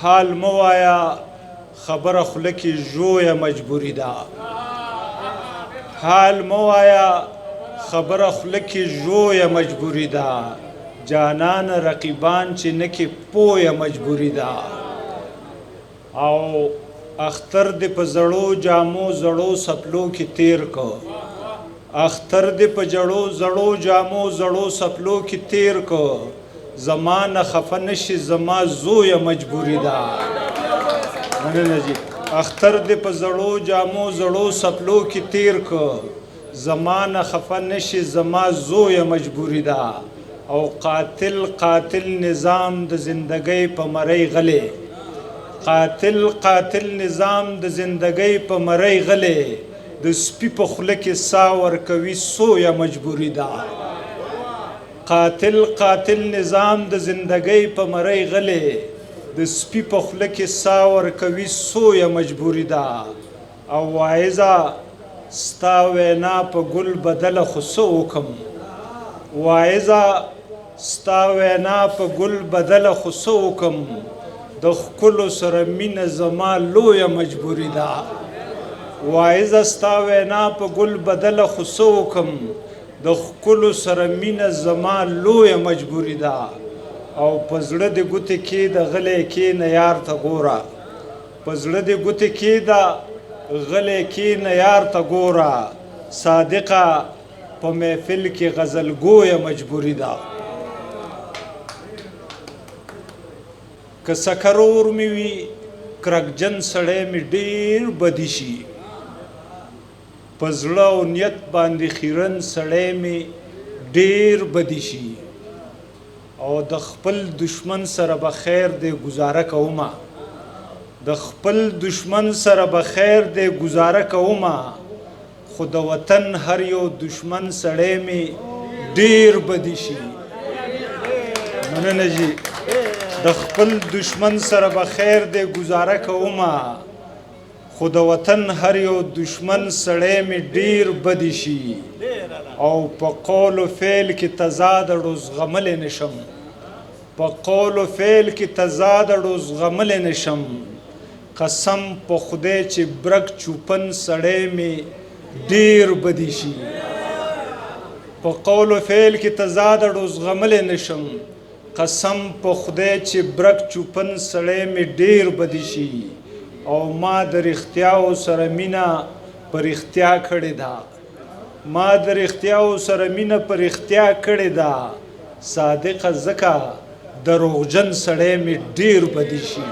حال مه وایه، خبره خوله کې ژویه مجبوري ده. حال مه وایه، خبره خوله کې ژویه مجبوري ده. جانان رقیبان چې نه کې پویه مجبوري ده. او اختر دې په زړو جامو زړو سپلو کې تیر کو. اختر دې په جړو زړو جامو زړو سپلو کې تیر کو. زما نه خفه نشي زما زویه مجبوري ده. مننه جی. اختر دې په زړو جامو زړو سپلو کې تیر کو. زما نه خفه نشي زما زویه مجبوري ده. او قاتل قاتل نظام د زندګۍ په مرۍ غلې. قاتل قاتل نظام د زندګۍ په مرۍ غلې. د سپي په خوله کې سا ورکوي سویه مجبوري ده. قاتل قاتل نظام د زندګۍ په مرۍ غلې. د سپي په خوله کې سا ورکوي سویه مجبوري ده. او واعظه ستا وینا په ګل بدله خو څه وکم. واعظه ستا وینا په ګل بدله خو څه وکم. د ښکلو سره مینه زما لویه مجبوري ده. واعظه ستا وینا په ګل بدله خو څه وکم. د ښکلو سره مینه زما لویه مجبوري ده. او په زړه دې ګوتې کېده غلی کښېنه یار ته ګوره. په زړه دې ګوتې کېده غلی کښېنه یار ته ګوره. صادقه په محفل کې غزل ګویه مجبوري ده. که سکرور مې وي کرکجن سړی مې ډېر بدي شي. په زړه او نیت باندې خیرن سړی مې ډېر بدي شي. او د خپل دشمن سره به خیر دی ګزاره کومه. د خپل دشمن سره به خیر دی ګزاره کومه. خو د وطن هر یو دشمن سړی مې ډېر بدي شي. مننه جی. د خپل دشمن سره به خیر دی ګزاره کومه. خو د وطن هر یو دشمن سړی مې ډېر بدي شي. او په قول و فعل کې تضاد اړو زغملی نشم. په قول و فعل کې تضاد اړو زغملی نشم. قسم په خدای چې برک چوپن سړی مې ډېر بدي شي. په قول و فعل کې تضاد اړو زغملی نشم. قسم په خدای چې برک چوپن سړی مې ډېر بدي شي. او ما د رښتیاو سره مینه په رښتیا کړې ده. ما د رښتیاو سره مینه په رښتیا کړې ده. صادقه ځکه دروغجن سړی مې ډېر بدي شي.